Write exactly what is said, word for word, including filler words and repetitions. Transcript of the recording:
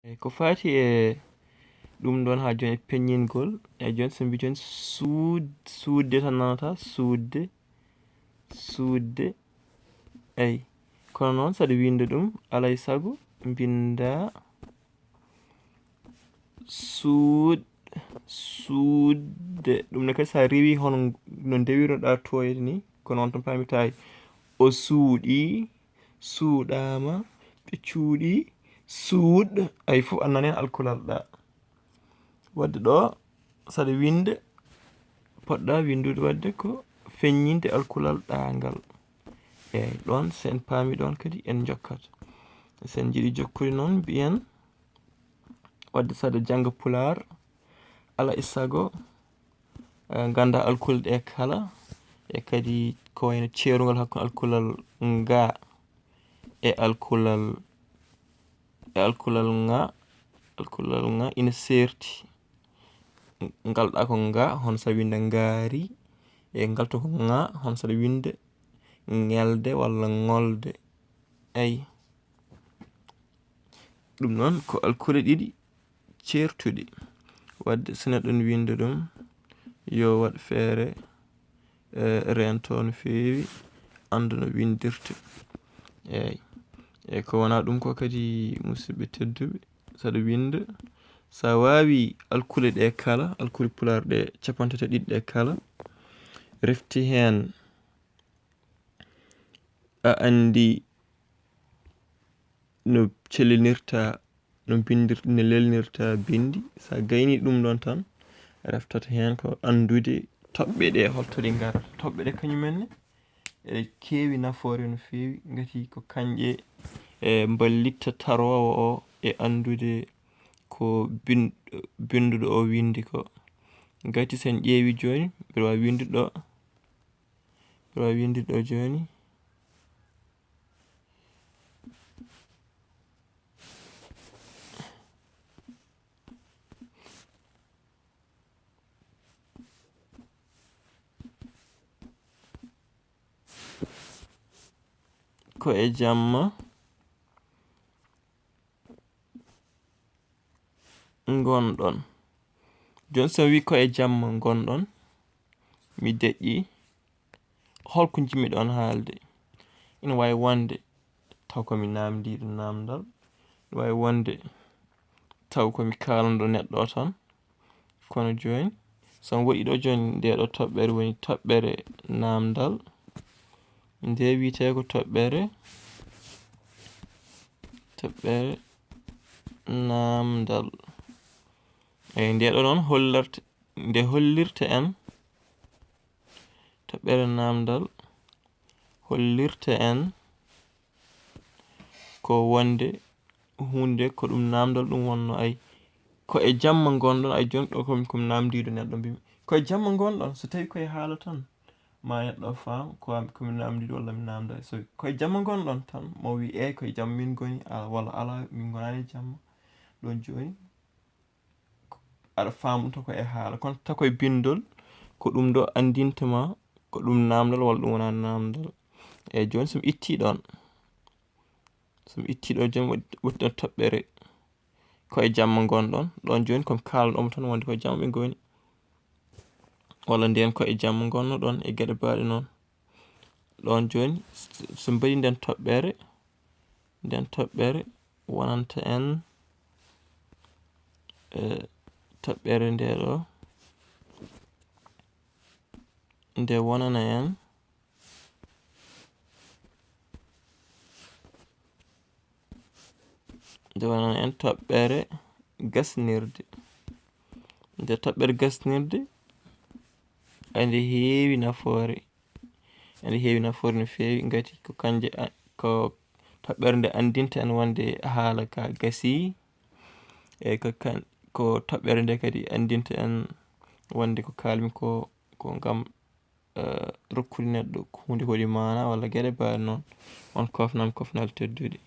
E ko faati e ɗum ɗon haa jooni e peññingol, e jooni so mbi jooni suud-, suudde tan nanata, suudde, suudde, eyi. Kono noon saɗa winnda ɗum, alaa e sago mbinnda suud-, suudde. Ɗum ne kadi so a rewi hono no ndewirnoɗaa tooyde ni, kono on tan paamitaay. O suuɗii, suuɗaama, ɓe cuuɗii, suuɗ, ay fof a nani alkulal ɗa. Wadde ɗo, saɗa winnde, poɗɗa winndude wadde ko feññinde alkulal ɗa ngal. Eyi, ɗon, so en paami ɗon kadi, en njokkat. So en njiɗi jokkude noon, mbiyen, wadde saɗa jannga Pulaar, alaa e sago, eh, ngannda alkule ɗe kala, e kadi ko wayno ceerungal hakkunde alkulal nga e alkulal, e alkulal nga, alkulal nga ina seerti. Ngal ɗa ko nga, hono saɗa winnda ngaari, e ngal to ko nga, hono saɗa winnda ŋelde walla ŋolde. Eyi. Ɗum noon ko alkule ɗiɗi ceertuɗi. Wadde so neɗɗo ne winnda ɗum, yo waɗ feere, eh, reento no feewi, annda no winndirte. Eyi. E ko wonaa ɗum ko kadi, musidɓe tedduɓe, saɗa winnda, so a waawi alkule ɗe kala, alkule Pulaar ɗe capanɗe tati e ɗiɗi ɗe kala, refti heen a anndi no cellinirta, no binndir-, no lelnirta binndi. So a gayni ɗum ɗon tan, reftata heen ko anndude toɓɓe ɗe, holto ɗe ngarata. Toɓɓe ɗe kañum en ne, eɗe keewi nafoore no feewi, ngati ko kañƴe, e, mballitta taroowo o e anndude ko bin-, binnduɗo o winndi ko. Ngati so en ƴeewi jooni, mbiɗa waawi winndude ɗo, mbiɗa waawi winndude ɗo jooni. Ko e jamma ngonɗon. Jooni so mi wii ko e jamma ngonɗon, mi deƴƴi. Holko njiɗmi ɗoon haalde? Ina waawi wonde taw ko mi naamndiiɗo naamndal, ina waawi wonde taw ko mi kaalanɗo neɗɗo o tan. Kono jooni, so mi woɗɗii ɗo jooni, ndee ɗo toɓɓere woni toɓɓere naamndal. Nde wiyetee ko toɓɓere, toɓɓere naamndal. Eyi, ndee ɗo noon hollirta, nde hollirta en, toɓɓere naamndal hollirta en ko wonde huunde ko ɗum naamndal ɗum wonno, ay, ko e jamma ngonɗon, ay, jooni ɗo ko, ko mi naamndiiɗo neɗɗo mbimi, ko e jamma ngonɗon, so tawi ko e haala tan, ma neɗɗo faam ko am, ko mi naamndiiɗo walla mi naamnda. So ko e jamma ngonɗon tan, mo wi, "Eey, ko e jamma min ngoni," a-, walla, "Alaa, min ngonaani e jamma." Ɗoon jooni, aɗa faama ɗum tako e haala, kono tako e binndol, ko ɗum ɗo anndinta ma, ko ɗum naamndal walla ɗum wonaa naamndal. Eey, jooni so mi ittii ɗoon, so mi ittii ɗo jooni, waɗi, waɗi ɗo toɓɓere, ko e jamma ngonɗon, ɗoon jooni ko mi kaalanɗo mo tan wonde ko e jamma ɓe ngoni, walla ndeen ko e jamma ngonnoɗon e geɗe baaɗe noon. Ɗoon jooni, so, so mbaɗi nden toɓɓere, nden toɓɓere wonanta en, eh, toɓɓere nde ɗo, nde wonana en, nde wonana en toɓɓere gasnirde. Nde toɓɓere gasnirde, ene heewi nafoore. Ene heewi nafoore no feewi, ngati ko kanje a-, ko toɓɓere nde anndinta en wonde haala ka gasii. E ko kan-, ko toɓɓere nde kadi anndinta en wonde ko kaalmi ko, ko ngam, eh, rokkude neɗɗo huunde ko waɗi maana walla geɗe baaɗe noon. On koofnaama koofnaali tedduɗi.